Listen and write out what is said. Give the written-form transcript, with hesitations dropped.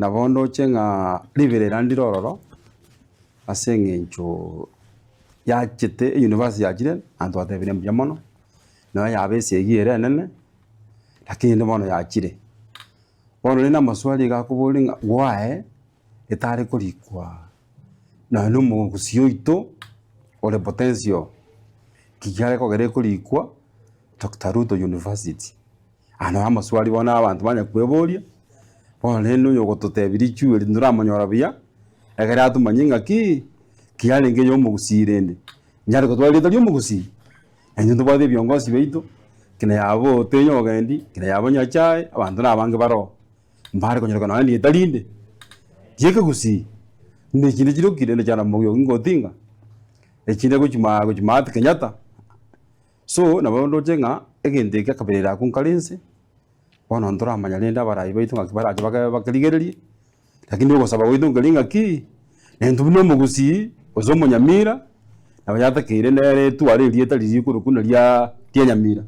Nabo ndoche ng'a riberera ndire ororo, ase eng'encho yachete euniversity yachire, abanto batebire mbuya mono, nonya yaba esegi ere enene, lakini rende bono yachire. Bono rende amaswali iga akoboria ng'a why etare korikwa nonya na omogusii oito ore potential, ki kiare kogera ekorikwa Doctor Ruto University. Aya naro amaswali bono abanto banya kweboria, bono rende oyo ogototebia richuo eri ntoramonyora buya, ekere atomanyie ng'aki, kiarenge ya omogusii rende, nyare gotwara erieta ria omogusii? Na intwe ntobwate ebiongosi baito, kina yabo Otenyo Ogendi, kina yabo Nyachae, abanto na abange baroo, mbare konyoreka nonye rieta rinde, ria ekegusii, buna echinde chirokire na Jaramogi Oginga Odinga, echinde gochia maa gochia maate Kenyatta. So, nabo ndoche ng'a egento eke akaberera akwo nkare inse, bono ntoramanya rende abarai baito ng'aki barache bake bakerigererie, lakini ogosaba gwaito nkeri ng'aki, nentwe buna omogusii, gose omonyamira, nabo yatakeire nere etware erieta riria rikorokwa buna riaa ria nyamira.